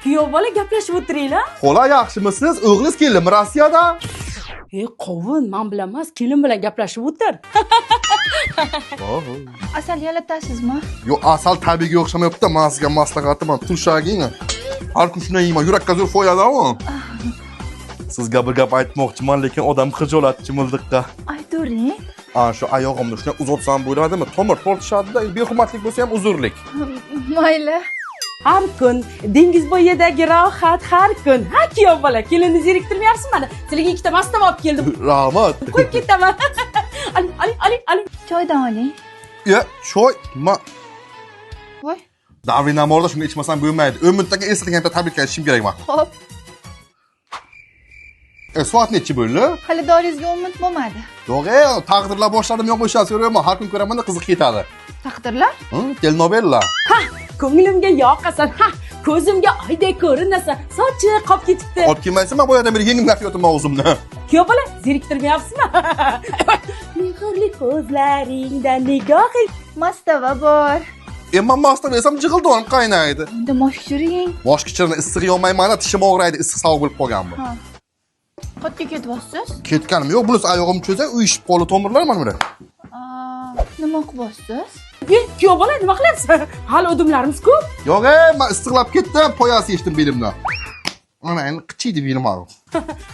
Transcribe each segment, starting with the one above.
Kuyov bola, gaplashib o'tiringlar. Xola, yaxshimisiz? O'g'lingiz keldimi Rossiyadan? E, qovun, man bilan emas, kelin bilan gaplashib o'tir. Asal yalatasizmi? Yo'q, asal tabiiyga o'xshamayapti. Man sizga maslahatim, turshaging. Har kun shunday yeyman, yurakka zo'r foyda u. Sizga bir gap aytmoqchiman, lekin odam xijolat chimildiqqa. Aytavering. Ana shu oyog'imni shunday uzatsam bo'ladimi? Tomir tortishadi-da, behurmatlik bo'lsa ham uzrlik. Mayli. Har kun dengiz bo'yidagi rohat, har kun. Ha, kuyov bola, kelinni zeriktirmayapsiz mana. Sizlarga ikkita mastava olib keldim. Rahmat. Qo'yib ketaman. Oling, oling, oling, oling. Choydan oling. Ya, choy, ma Voy. Давление borda, shunga ichmasam bo'lmaydi. 10 minutdan eslatgan bitta tabletka ichishim kerak man. Xo'p. E, soat nechi bo'ldi? Hali doringizga 10 minut bo'lmadi. Yo'q, e, taqdirlar boshladim, yo'q o'sha so'rayman. Har kun ko'raman, qiziq ketadi. Taqdirlar? Hı, telenovela. Ha, ko'nglimga yoqasan, ha, ko'zimga oydek ko'rinasan. Sochi qolib ketibdi. Olib kelmaysan, man boyadan beri yengim tortyapman o'zimni. Kuyov bola, zeriktirmayapsizmi? Mehrli ko'zlaringda nigohing. Mastava bor. E, man mastava yesam jig'ildonim qaynaydi. Unda mosh kichiring. Mosh kichirini issiq yeyolmayman, tishim og'raydi, issiq sovuq bo'lib qolgan bu. Ha. Qayerga ketyapsiz? Ketganim yo'q, bunisi oyog'im cho'zay, uyushib qoldi tomirlar mana buni. Aa, nima qilyapsiz? E, kuyov bola, nima qilyapsiz? Hali odamlarimiz ko'p. Yo'q, e, man issiqlab ketdim, poyasi yechdim belimdan. Mana endi qichiydi belim og'riq.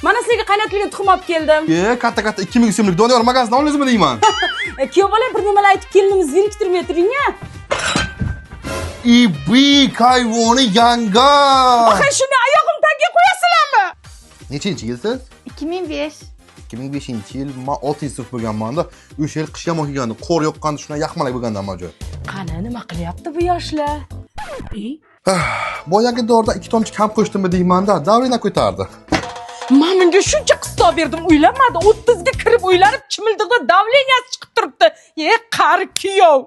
Mana sizlarga qaynatilgan tuxum olib keldim. E, katta katta 2000 so'mlik Doniyor magazindan oldingizmi deyman. E, kuyov bola, bir nimalar aytib kelinimizni zeriktirmay turing a. Ibi kayvoni yanga. Ha, shuni oyog'im tagiga qo'yasizlarmi? Nechinchi yilsiz? 2005. 2005-yil, man 6-sinf bo'lganmanda, o'sha yil qish yomon kelgandi, qor yoqqanda, shundan yaxmalak bo'lgandan ajoyib. Qani, nima qilyapti bu yoshlar? E? Boyagi doridan ikki tomchi kam qo'shdimmi deymanda, давление ko'tardi. Man bunga shuncha qistov berdim, uylanmadi. 30ga kirib uylanib, chimildiqda давления si chiqib turibdi. E, qari kuyov.